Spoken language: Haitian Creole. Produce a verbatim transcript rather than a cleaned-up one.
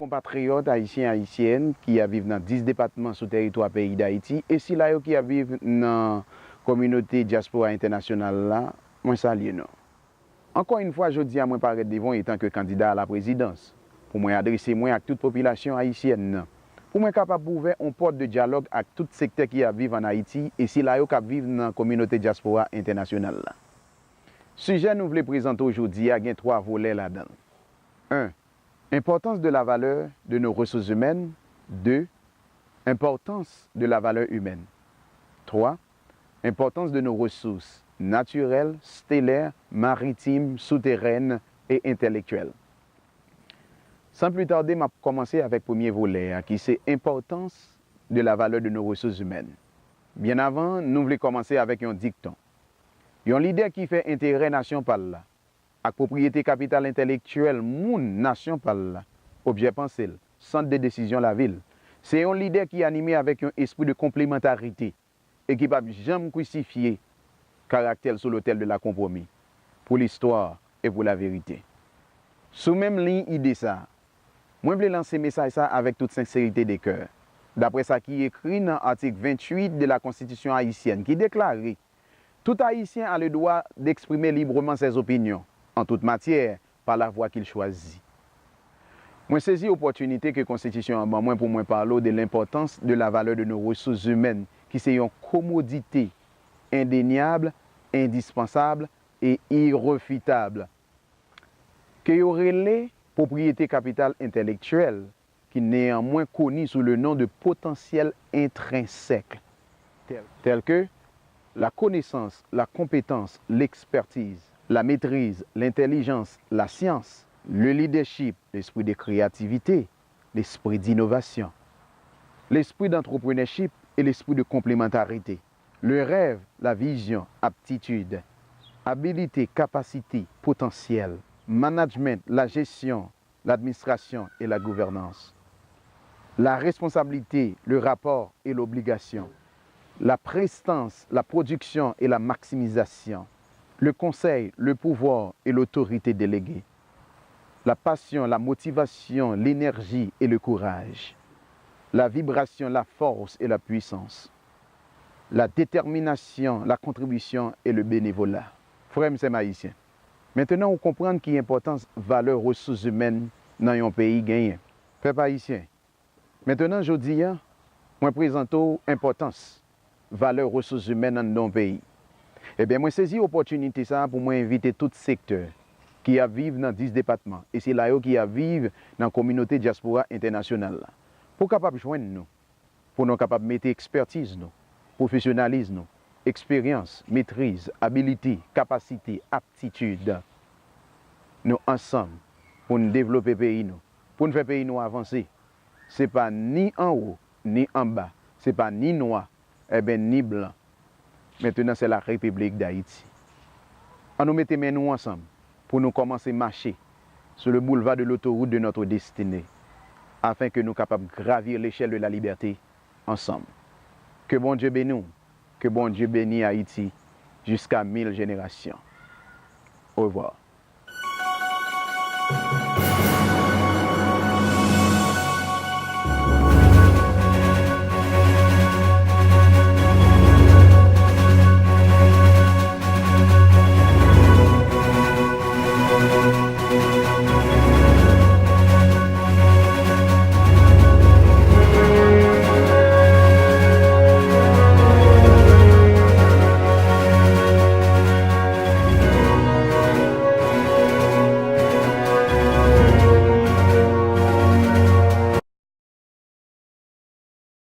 Konpatriyòt ayisyen, ayisyèn ki ap viv nan dis depatman sou tèritwa peyi Dayiti e sila yo ki ap viv nan kominote dyaspora entènasyonal la, mwen salye nou. Ankò yon fwa, jodi a, mwen parèt devan w etanke kandida a la prezidans, pou mwen adrese mwen ak tout popilasyon ayisyèn nan, pou mwen kapab ouvè yon pòt de dyalòg ak tout sektè ki ap viv ann Ayiti e sila yo k ap viv nan kominote dyaspora entènasyonal la. Sijè nou vle prezante w jodi a gen twa volè ladan l. En, importance de la valeur de nos ressources humaines. Deux, importance de la valeur humaine. Trois, importance de nos ressources naturelles, stellaires, maritimes, souterraines et intellectuelles. San pli tade, m ap kòmanse avèk premye volè a, ki se importance de la valeur de nos ressources humaines. Byen avan, nou vle kòmanse avèk yon dikton. Yon lidè ki fè enterè nasyon pa l la ak pwopriyete kapital entèlektyèl moun nasyon pa l la objè panse l, sant de desizyon lavi l, se yon lidè ki anime avèk yon espri de konplemantarite e ki p ap janm krisifye karaktè l sou lotèl de la konpwomi, pou listwa e pou laverite. Sou menm liy ide sa a, mwen vle lanse mesaj sa a avèk tout senserite de kè, daprè sa ki ekri nan atik venntuit de la Konstitisyon ayisyèn, ki deklare: Tout Ayisyen a le droit d'exprimer librement ses opinions, en toute matière, par la voie qu'il choisit. Mwen sezi opòtinite ke Konstitisyon an ban mwen pou mwen pale w de l'importance de la valeur de nos ressources humaines, ki se yon komodite endenyab, endispansab e irefitab, ke yo rele pwopriyete kapital entèlektyèl, ki neyanmwen koni sou le non de potansyèl entrensèk, tèl, tèl ke la connaissance, la compétence, l'expertise, la maîtrise, l'intelligence, la science, le leadership, l'esprit de créativité, l'esprit d'innovation, l'esprit d'entrepreneurship et l'esprit de complémentarité, le rêve, la vision, aptitude, abilité, capacité, potentiel, management, la gestion, l'administration et la gouvernance, la responsabilité, le rapport et l'obligation, la prestance, la production et la maximisation, le conseil, le pouvoir et l'autorité déléguée, la passion, la motivation, l'énergie et le courage, la vibration, la force et la puissance, la détermination, la contribution et le bénévolat. Frè m, sè m ayisyen, mentenan ou konprann ki enpòtans valè resous imèn nan yon peyi genyen. Pèp ayisyen, mentenan jodi a, mwen prezante w enpòtans valè resous imèn anndan yon peyi. Ebyen, mwen sezi opòtinite sa a pou mwen envite tout sektè ki ap viv nan dis depatman, e sila yo ki ap viv nan kominote dyaspora entènasyonal la, pou kapab jwenn nou, pou nou kapab mete ekspètiz nou, pwofesyonalis nou, eksperyans, metriz, abilite, kapasite, aptitid nou ansanm pou n devlope peyi nou, pou n fè peyi nou avanse. Se pa ni anwo, ni anba, se pa ni nwa, enben, ni blan. Mentenan, se la Repiblik Dayiti. Ann nou mete men nou ansanm pou nou kòmanse mache sou le boulevard de l'autoroute de notre destinée, afin que nou kapab gravir l'échelle de la liberté ansanm. Ke Bondye beni w, ke Bondye beni Ayiti jiska mil jenerasyon. Orevwa.